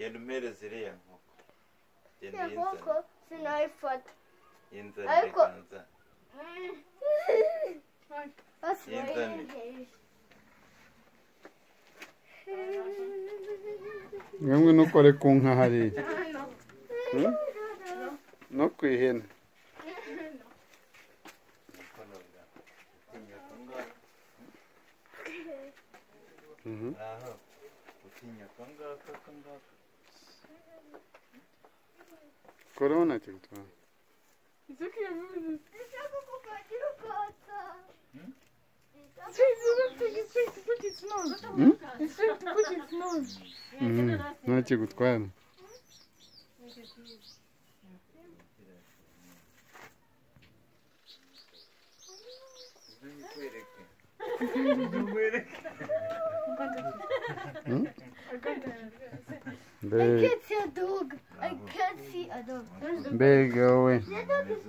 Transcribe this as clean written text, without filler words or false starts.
Genda umpereze iriya nkoko. Genda Inkoko sinayifata. Yinzanire. Ariko- Kanza. Yinzanire. Ngamwe nukore ku nka hariya. No ku ihene. Aho. Utinya akangaka akangaka. Corona kigutwara. It's okay, it's trying to put its nose. It's trying to put its nose. Nta kigutwara. Nkwereke. I Mbega can't see a dog. I can't see a dog. mbega we. The dog is